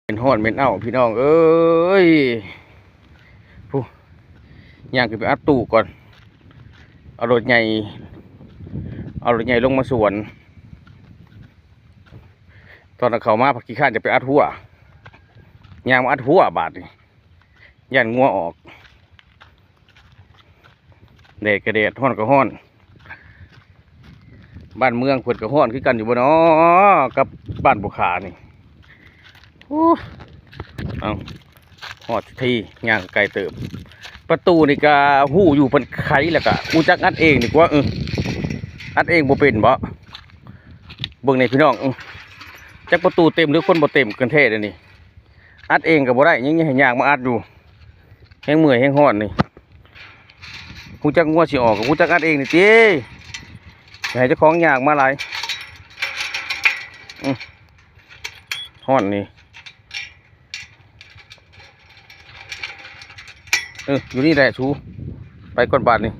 ເປັນຮ້ອນເປັນເອົ້າພີ່ນ້ອງເອີຍ. ຜູ້ ຍ່າງຂຶ້ນໄປອັດຕູ້ກ່ອນ ເອົາລົດໃຫຍ່ ເອົາລົດໃຫຍ່ລົງມາສວນ. ຕອນເຂົ້າມາພັດຂີ້ຄ້ານຈະໄປອັດຮົ້ວ ຍ່າງມາອັດຮົ້ວບາດນີ້ ຢ້ານງົວອອກ. ແດດກໍແດດ ຮ້ອນກໍຮ້ອນ ບ້ານເມືອງເພິ່ນກໍຮ້ອນຄືກັນຢູ່ບໍ່ນໍ ກັບບ້ານຜູ້ຂ້ານີ້. ໂອ້ ເອົ້າ ຮອດທີ ຍ່າງໄກເຕີບ. ປະຕູນີ້ກໍຮູ້ຢູ່ເພິ່ນໄຂ ແລ້ວກໍຮູ້ຈັກອັດເອງນີ້ກວ່າ. ເອີ ອັດເອງບໍ່ເປັນບໍ? ເບິ່ງແດ່ພີ່ນ້ອງ ເອີ ຈັກປະຕູເຕັມ ຫຼື ຄົນບໍ່ເຕັມກັນແທ້ດຽວນີ້. ອັດເອງກໍບໍ່ໄດ້ ຍັງໃຫ້ຍ່າງມາອັດຢູ່ ແຮງເມື່ອຍແຮງຮ້ອນນີ້. ຮູ້ຈັກງົວຊິອອກ ກໍຮູ້ຈັກອັດເອງນີ້ຕິ ຢ່າໃຫ້ເຈົ້າຂອງຍ່າງມາຫຼາຍ. ອື ຮ້ອນນີ້ ເອີ ຢູ່ນີ້ແຫຼະສູ ໄປກ່ອນບາດນີ້.